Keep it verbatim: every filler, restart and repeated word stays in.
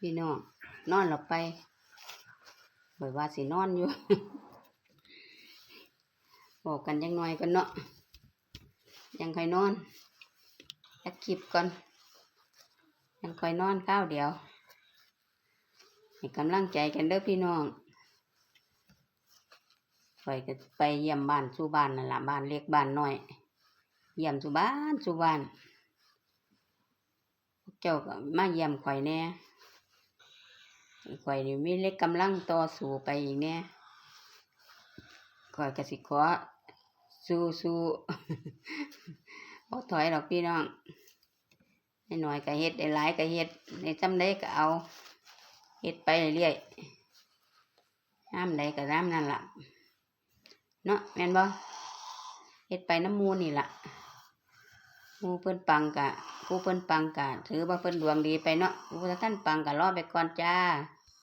พี่น้อง นอนแล้วไป ข้อยว่าสินอนอยู่ บอกกันจักหน่อยก่อนเนาะ ยังค่อยนอน จักคลิปก่อน ยังค่อยนอนคราวเดียว ให้กำลังใจกันเด้อพี่น้อง ข้อยก็ไปเยี่ยมบ้านสู่บ้านนั่นล่ะ บ้านเล็กบ้านน้อย เยี่ยมสู่บ้านสู่บ้าน พวกเจ้าก็มาเยี่ยมข้อยแหน่ ข้อยนี่มีเล็กกำลังต่อสู้ไปอีกแหน่ ข้อยก็สิขอสู้ๆ บ่ถอยดอกพี่น้อง น้อยๆก็เฮ็ด ได้หลายก็เฮ็ด ได้ส่ำใดก็เอา เฮ็ดไปเรื่อยๆ ยามใดก็ยามนั้นล่ะ เนาะ แม่นบ่ เฮ็ดไปนำหมู่นี่ล่ะ หมู่เพิ่นปังก็ ผู้เพิ่นปังก็ถือว่าเพิ่นดวงดีไปเนาะ ผู้บ่ทันปังก็รอไปก่อนจ้า